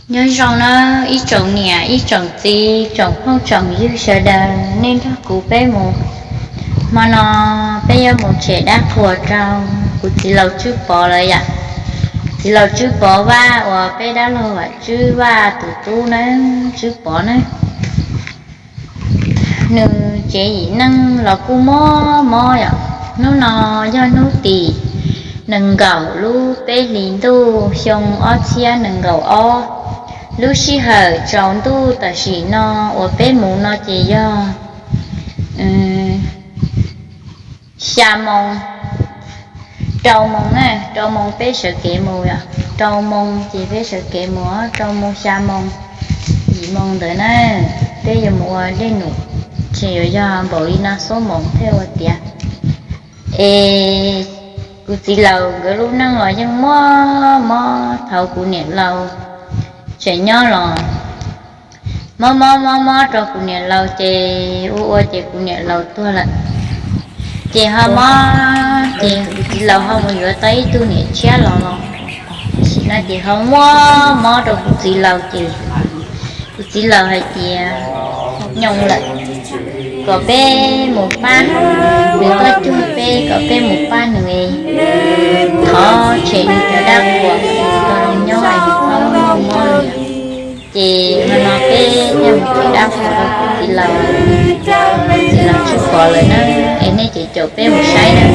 Nyob zoo na ib tsoom niam ib tsoom txiv tsoom phooj tsoom ywg sawv daws, nej nrog kuv peb mus. Hmo no peb yuav mus tshem dab qhuas rau kuv txiv laus Tswb Pov lawm yom. Txiv laus Tswb Pov Vaj uas peb dab laug Vam Tswb Vaj tus tub na, Tswb Pov na. Nws tsev yim neej los kuj mob mob yom. Hnub no yog hnub tim nees nkaum lub peb hlis ntuj xyoo ob txhiab nees nkaum ob. Lub sij hawm tsaus ntuj tam sim no uas peb mus no ces yog xya moo, rau moo na, rau moo peb sawv kev mus yom. Rau moo ces peb sawv kev mus, rau moo xya moo, yim moo ntawd na, peb yuav mus ua dej num, ces yuav yog npaum li no xub moos thiaj ua tiav. Es kuv txiv laus nkawd lub neej los yeej mob mob thaum kuv niam laus tseem nyob los mob mob mob mob rau kuv niam laus ces ua ua ces kuv niam laus tuag lawm. Ces ho mob ces kuv txiv laus ho mus yuav tau ib tug niam tshiab los los. Tam sim no ces ho muaj mob rau kuv txiv laus ces kuv txiv laus hais tias nyoos lawm, kom peb mus pab nws, nws tuaj cuag peb kom peb mus pab nws, thov tshem nws cov dab qhuas kom nws tau zoo nyob es nws txhob muaj mob li. Ces hmo no peb thiaj mus tshem dab qhuas rau kuv txiv laus, kuv txiv laus Tswb Pov lawm na, es nej ces caum peb mus saib na.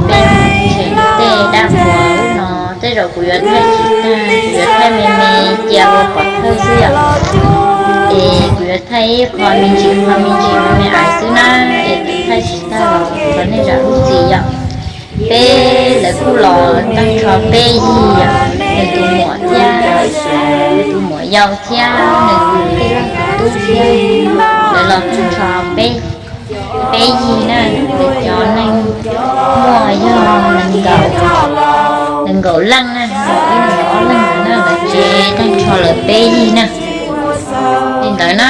Peb tshem tej dab qhuas ub no, tej zaum kuv yuav thaij tsis tag, kuv yuav thaij me me cia ua pov thawj xwb yom. Es kuv yuav thaij ib qho me ntsis qho me ntsis me me aiv xwb na, es thaij tsis tag los thov nej zam lub txim yom. Peb lawv kuj los tag nrho peb yig yom, nws tus muam thiab nws tus muam yau thiab nws tus tij laug tus tub thiab, lawv los tag nrho peb, peb yig na, lawv cov neeg muaj yog nees nkaum, nees nkaum leej na, nees nkaum ib nees nkaum ob leej ntawd na, lawv tsev tag nrho lawv peb yig na. Li ntawd na,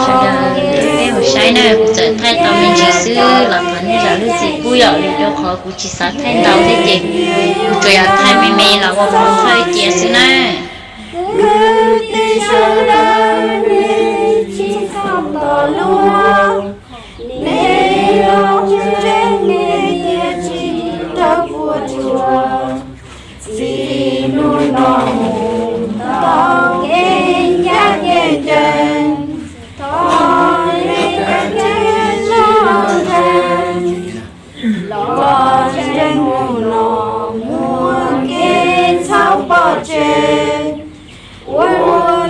sawv daws peb mus saib na, kuv txawm thaij tau me ntsis xwb los thov nej zam lub txim pub yom, vim rau qhov kuv tsis xav thaij ntau thiab ces kuv tsuas yog thaij me me los ua pov thawj cia xwb na. Kwv tij sawv daws, nej tsis txhob nto luag, nej los ntseeg nej thiaj tsis raug puas tsuaj. Txij hnub no mus tau kev ncaj kev ncees, thov nej ntseeg los ntseeg, los ntseeg hnub no mus kev txhob pov tseg. Ua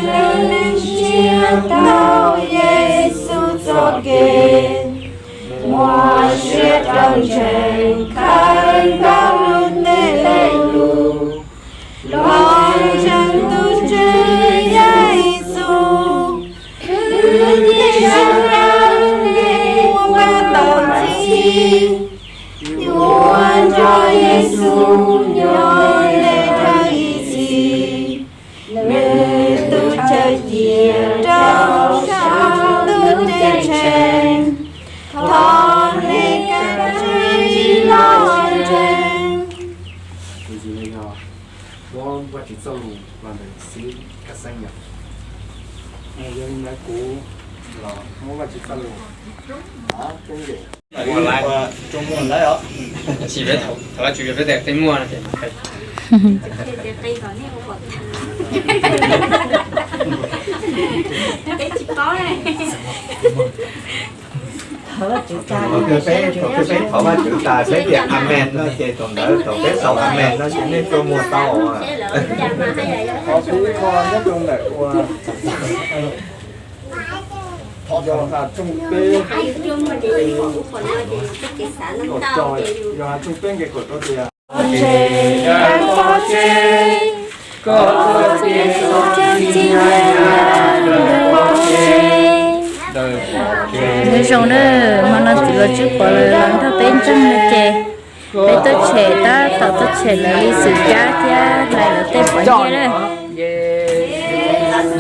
neej siab tau Yexus txoj kev, muaj siab rau ntseeg khawb nkaus lub ntiaj teb lug, los ntseeg tus Tswv Yexus, kwv tij sawv daws, nej ua tau txhij, yuav nrog Yexus nyob ntev dhawv ib txhis. Nws tus chaw cia rau sab ntuj ceeb tsheej, thov nej kav tsij los ntseeg. Muab Vajtswv txoj lus los ntawm Xib Kaj Xeeb yom. Yog li ntawd kuv los muab Vajtswv txoj lus. Tsis peb thaum, thaum Vajtswv peb tias qi muag no ces peb, peb thov Vajtswv tas peb tias amen no ces thaum ntawd thaum peb sau amen no ces nej tuaj muag tau. Qhov peb kho nyob rau ntawm ua Yauhas tshooj peb, Yauhas tshooj peb nqe kaum rau tias, Nyob zoo na, hmo no txiv laus Tswb Pov lawv los nrog peb ntseeg no ces peb tuaj tshem tab tom tuaj tshem lawv li xwm kab thiab hlais lawv tej pov nyiaj na.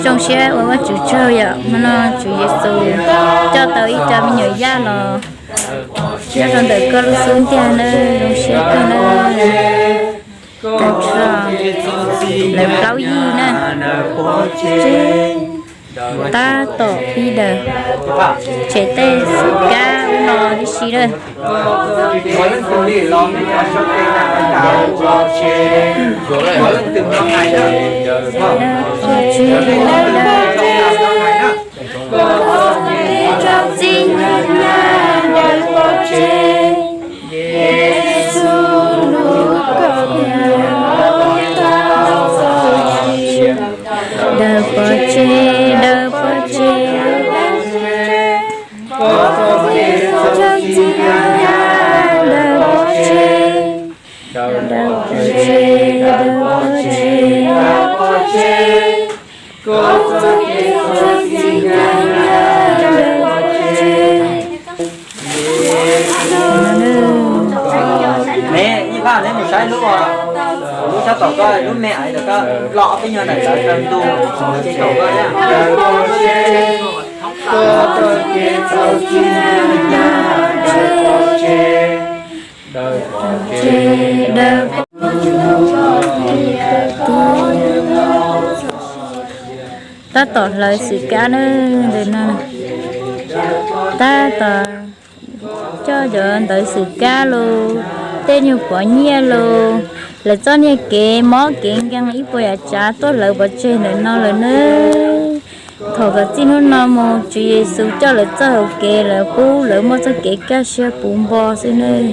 Zoo siab ua Vajtswv tsaug yom, hmo no Tswv Yexus coj tau ib co me nyuam yaj los nyob rau ntawm koj lub xub ntiag na, zoo siab kawg na. Lawv plaub yig na, tab tom pib daws, tshem tej xwm kab no tib si na. Daws pov tseg, daws pov tseg, daws pov tseg, daws pov tseg, daws pov tseg, daws pov tseg. Ne ib pab neb mus saib lub, lub sab tom koj lub me aiv ntawd koj los ob peb nyuag daim ntawd rau ntu ces kom koj na. Tab tom hlawv xwm kab na, ntawm no tab tom coj cov ntawv xwm kab los, tej nyuag pov nyiaj los, lawv txoj niag kev mob kev nkeeg ib puas yam tsav tuaj hlawv pov tseg ntawm no lawm na. Thaum kom txij hnub no mus Tswv Yexus coj lawv txoj hau kev lawv pub lawv muaj txoj kev kaj siab puv npo xwb nawb.